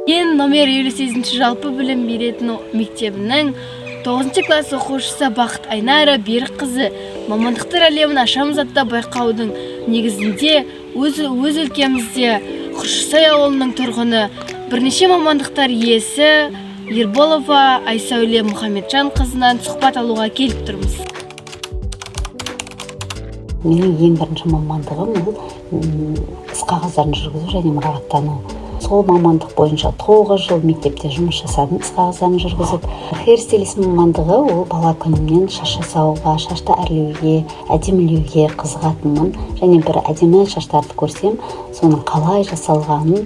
Мен номер 58 жалпы білім беретін мектебінің 9 класс оқушысы Бақыт Айнара Берікқызы мамандықтар әлемін ашамыз атты байқаудың негізінде өз өлкемізде Құршысай ауылының тұрғыны, бірнеше мамандықтар иесі Ерболова Айсәуле Мұхамеджан қызынан сұхбат алуға келіп тұрмыз. Менің ең бірінші мамандығым ол іс қағаздарын жүргізу және мұрағаттану. Сол мамандық бойынша 9 жыл мектепте жұмыс жасадым, іс қағаздарын жүргізіп. Хейр-стилист мамандығы ол бала күнімнен шаш жасауға, шашты әрлеуге, әдемілеуге қызығатынмын. Және бір әдемі шаштарды көрсем, соның қалай жасалғанын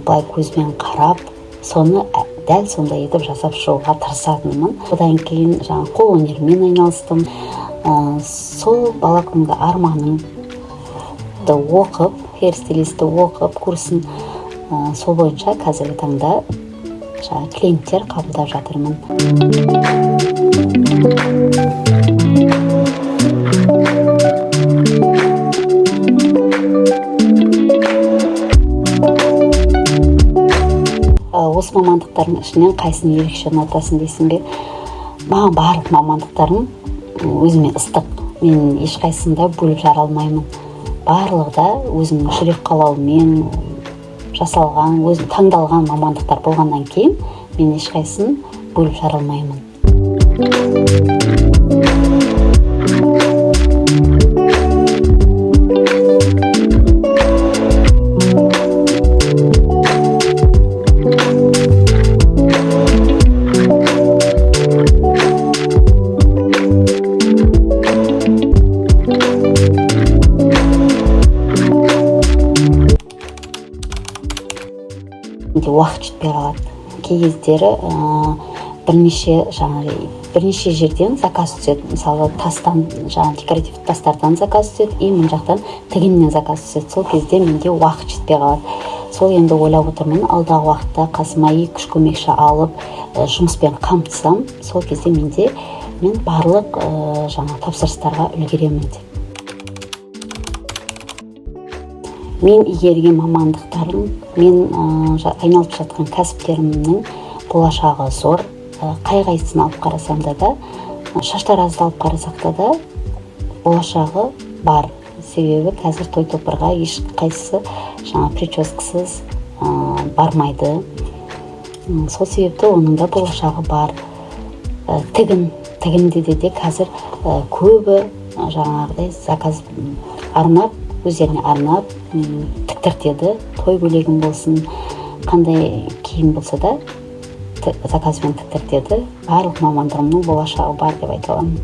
былай көзбен қарап, соны дәл сондай етіп жасап шығуға тырысатынмын. Одан кейін жаңа қол өнерімен айналыстым. Сол бала күнгі арманымды оқып, хейр-стилистті оқып, курсын, сол бойынша қазіргі таңда жаңа клиенттер қабылдап жатырмын. Осы мамандықтардың ішінен қайсысын ерекше ұнатасың дейсің бе? Маған барлық мамандықтарым өзіме ыстық. Мен ешқайсысын да бөліп жара алмаймын. Барлығы да өзімнің жүрек қалауымен жасалған, өзім таңдалған мамандықтар болғаннан кейін мен ешқайсысын бөліп жара алмаймын. Менде уақыт жетпей қалады. Кей кездері бірнеше жерден заказ түседі. Мысалы, тастан, жаңа декоративті тастардан заказ түседі, и мына жақтан тігіннен заказ түседі. Сол кезде менде уақыт жетпей қалады. Сол енді ойлап отырмын, алдағы уақытта қасыма 2-3 көмекші алып, жұмыспен қамтысам, сол кезде мен барлық жаңа тапсырыстарға үлгеремін деп. Мен игерген мамандықтарым, мен айналып жатқан кәсіптерімнің болашағы зор. Қай-қайсысын алып қарасам да, шаштаразды алып қарасақ та болашағы бар. Себебі қазір той топырға ешқайсысы жаңа прическасыз бармайды. Сол себепті оның да болашағы бар. Тігінде де қазір көбі жаңағыдай заказ арнап, өздеріне арнап, тіктіртеді. Той көйлегін болсын, қандай киім болса да заказбен тіктіртеді. Барлық мамандығымның болашағы бар деп айта аламын.